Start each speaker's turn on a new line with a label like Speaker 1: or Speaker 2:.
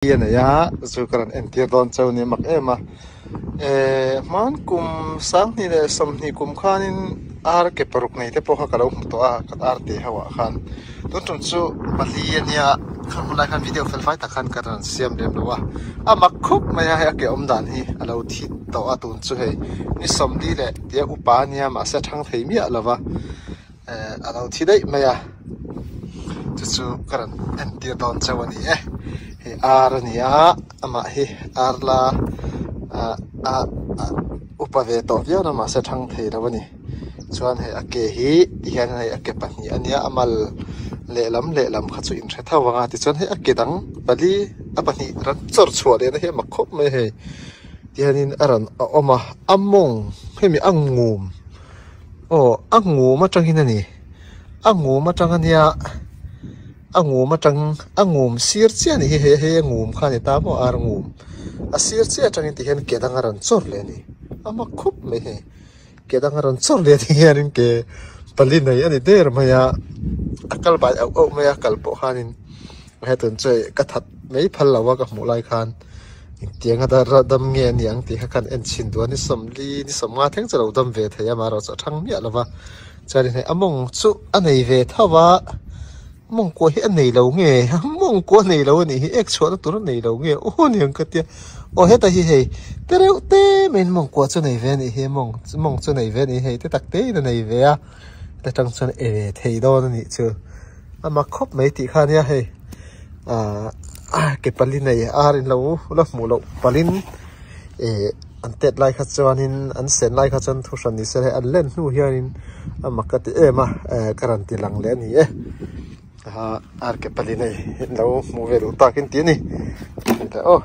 Speaker 1: A nei a chu ka rawn entir dawn chauh a ni mak em a ehh hman kum sanghnih leh sawmhnih kum khanin ar ke paruk nei te pawh kha ka lo hmu tawh a kan ar te ho ah khan tun tum chu pali a nia kha hun lai khan video fel fai tak khan ka rawn siam lem lo a a mak khawp mai a hei a ke awm dan hi a lo thi tawh a tun chu hei ni sawmli leh tia upa a nia mahse a thang thei miah lo va. Eh a lo thi daih mai a chu chu ka rawn entir dawn chauh a ni e hei ar a ni a amah hi ar la ah ah ah upa ve tawh viau na mahse thang thei lo a ni chuan hei a ke hi tihian hei a ke pahnih a nia a mal lehlam lehlam kha chu inhre tho ang a tichuan hei a ke dang pali a pahnih rawn chawr chhuah leh na hi a mak khawp mai hei tihianin a rawn a awm a a mawng hemi a ngum. Aw a ngum atangin a ni a ngum atang ania a ngum atang a ngum sir chiah a nih hi hei hei a ngum kha a ni ta maw ar ngum a sir chiah atangin ti hian ke dang a rawn chawr leh a ni a mak khawp mai hei ke dang a rawn chawr leh a ni hianin ke pali nei a ni der mai a a kal bai auh auh mai a kal pawh khanin hetun chu hei ka that mai phal lo a ka hmuh lai khan. Engtiang a dam nge a ni ang tih kha khan en chhin duh a ni sawmli ni sawmnga thleng chu a lo dam ve thei a amaherawhchu chu a thang miah lo va chuanin hei a mawng chu a nei ve tho a mawng kuah hi a nei lo nge mawng kuah a nei lo a nih hi ek chhuahna tur a nei lo nge aw niang ka tia aw heta hi hei te reuh te maiin mawng kuah chu a nei ve a nih hi mawng mawng chu a nei ve a nih hi hei te tak te in a nei ve a heta tang chuan e ve thei dawn a nih chu. A mak khawp mai tih kha ania hei ahh ke pali nei ar in lo la hmuh loh palin ih an tet lai kha chuanin an sen lai kha chuan thu hran ni se hei an len hnu hianin a mak ka ti em a eh ka rawn ti lang leh a ni e ah ar ke pali nei in lo hmuh ve duh takin tih a ni aw.